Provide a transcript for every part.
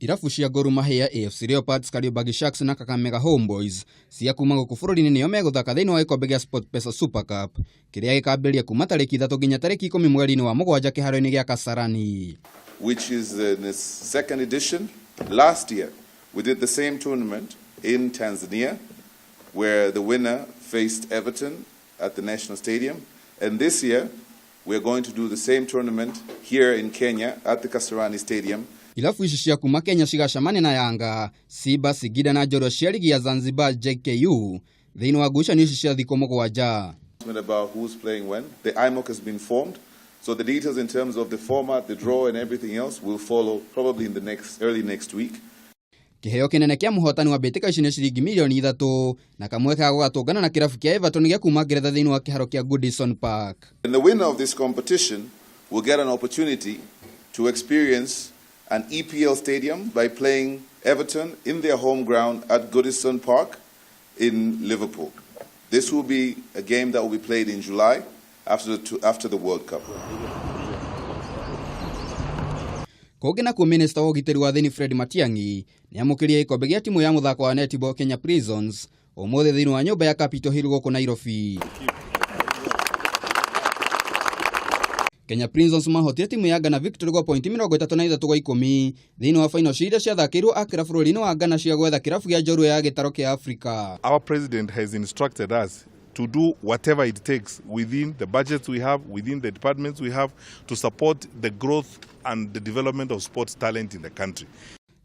Irabu cia Gor Mahia, AFC Leopards, Kariobangi Sharks na Kakamega Homeboyz cia kuma gũkũ bũrũri-inĩ nĩo megũthaka thĩinĩ wa gĩkombe gĩa SportPesa Super Cup kĩrĩa gĩkambĩrĩria kuma tarĩki 3 nginya tarĩki 10 mweri-inĩ wa mũgwanja kĩharo-inĩ gĩa Kasarani. Which is in its second edition. Last year, we did the same tournament in Tanzania, where the winner faced Everton at the National Stadium. And this year, we are going to do the same tournament here in Kenya at the Kasarani Stadium. Irabu ici cia kuma Kenya cigacemania na Yanga, Simba, Singida na njorua cia ligi ya Zanzibar JKU thĩinĩ wa ngucanio ici cia thikũ 7. About who's playing when. The IMOC has been formed. So the details in terms of the format, the draw and everything else will follow probably in the next early next week. Kĩheo kĩnene kĩa mũhotani wa mbĩtĩka ici nĩ ciringi mirioni 3 na kamweke ga gũgatũngana na kĩrabu kĩa Everton gĩa kuma Ngeretha thĩinĩ wa kĩharo kĩa Goodison Park. And the winner of this competition will get an opportunity to experience an EPL stadium by playing Everton in their home ground at Goodison Park in Liverpool. This will be a game that will be played in July after the World Cup. Kũngĩ nakuo, minista wa ũgitĩri wa thĩinĩ Fred Matiang'i nĩamũkĩrire gĩkombe gĩa timu ya mũthako wa netball Kenya Prisons ũmũthĩ thĩinĩ wa nyũmba ya Capitol Hill gũkũ Nairobi. Kenya Prisons mahotire timu ya Ghana Victory gwa pointi 33-10 thĩinĩ wa final iria ciathakĩirwo Accra bũrũri-inĩ wa Ghana cia gwetha kĩrabu gĩa njorua ya gĩtaro kĩa Afrika. Our president has instructed us to do whatever it takes within the budgets we have, within the departments we have, to support the growth and the development of sports talent in the country.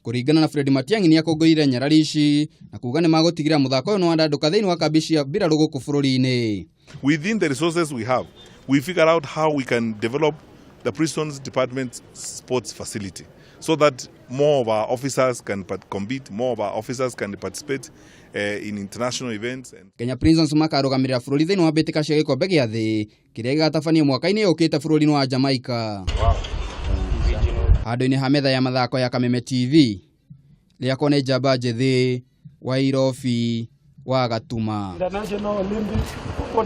Kũringana na Fred Matiang'i nĩ akũngũĩire nyarari ici na kuga nĩ magũtigĩrĩra mũthako ũyũ nĩ wandandũka thĩinĩ wa kambi cia mbirarũ gũkũ bũrũri-inĩ. Within the resources we have, we figure out how we can develop the prisons department sports facility so that more of our officers can compete, more of our officers can participate in international events. And Kenya Prisons makarũgamĩrĩra bũrũri thĩinĩ wa mbĩtĩka cia gĩkombe gĩa thĩ kĩrĩa gĩgatabanio mwaka-inĩ ũkĩte bũrũri-inĩ wa Jamaica. Handũ-inĩ ha metha ya mathako ya Kameme TV, rĩakwa nĩ Njamba Njĩthĩ wa Irobi wa Gatuma. International Olympic Football.